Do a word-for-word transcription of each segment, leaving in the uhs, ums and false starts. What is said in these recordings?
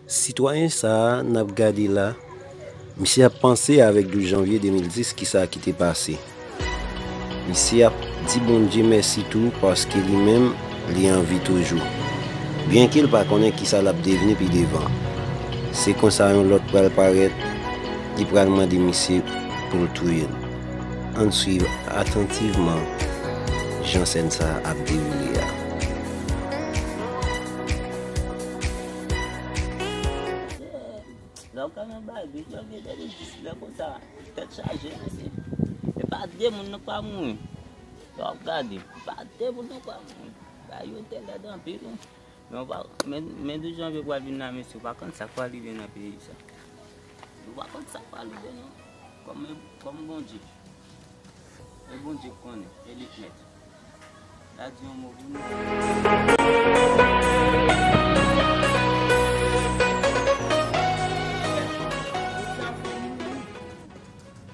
Sitwayen sa a n ap gade la, misye ap panse avèk douz janvye de mil dis kisa ki te pase. Misye ap di Bondye mèsi tou paske li menm, li an vi toujou. Byenke l pa konnen kisa l ap devni pi devan. Se konsa yon lòt pral parèt, li pral mande misye pou l touye l. Ann swiv atantivman jan sèn sa a ap dewoule a. Lè w gade yon bagay, de janvye de mil dis, lè konsa, tèt chaje, mesye. E pa de moun nan k pa mouri. Lè w ap gade, pa de moun nan k pa mouri. Bagay yo te lèd anpil, wi. Men w pa, men, men de janvye pral vin la, mesye, w pa konn sa k pral rive nan peyi sa. Ou pa konn sa k pral rive, non. Kòm, kòm Bondye. E Bondye k konnen, e li k mèt. La di yon mo pou nou.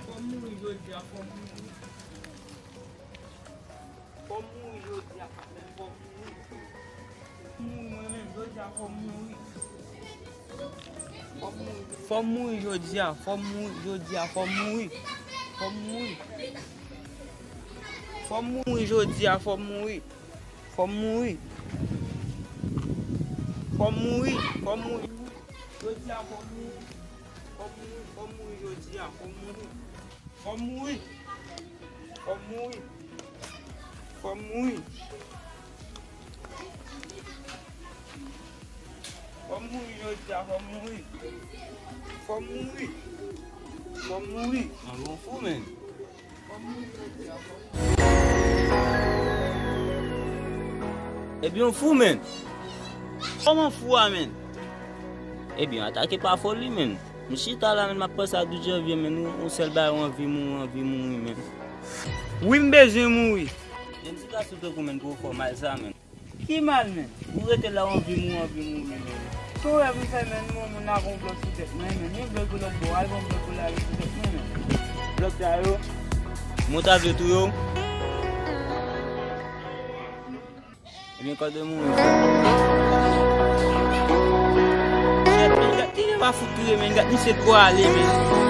Fò m mouri jodi a, fò m mouri. Fò m mouri jodi a, fò m mouri. Fò m mouri mwen menm, jodi a fò m mouri. Fò m mouri jodi a, fò m mouri jodi a, fò m mouri. Fò m mouri. Fò m mouri jodi a, fò m mouri. Fò m mouri. Fò m mouri, fò m mouri. Jodi a fò m mouri. Fò m mouri, fò m mouri jodi a, fò m mouri. Fò m mouri. Fò m mouri. Fò m mouri. Fò m mouri jodi a, fò m mouri. Fò m mouri. Fò m mouri. Mwen gon fou, menn. Fò m mouri jodi a, fò m mouri. Ebyen, w fou, menn. Kòman fou a, menn? Ebyen, atake pa foli, menn. M chita la, menn, m ap panse a douz janvye, menn. Yon, yon sèl bagay, w anvi mouri, w anvi mouri, menn. Wi, m bezwen mouri. Jan ti gason tankou w, menn, pou w fè w mal sa, menn. Ki mal, menn? Ou rete la, w anvi mouri, w anvi mouri, menn. Ki rèv m fè, menn? Yon moun la gon blòk sou tèt mwen, menn. Yon blòk yon lòt bò, al gon blòk pou l ale sou tèt mwen, menn. Blòk sa yo. Mwen ta vle touye w. Ebyen, kòde moun. Gad, gad, gad, li pa fout kriye, men gad, misye twò ale, men.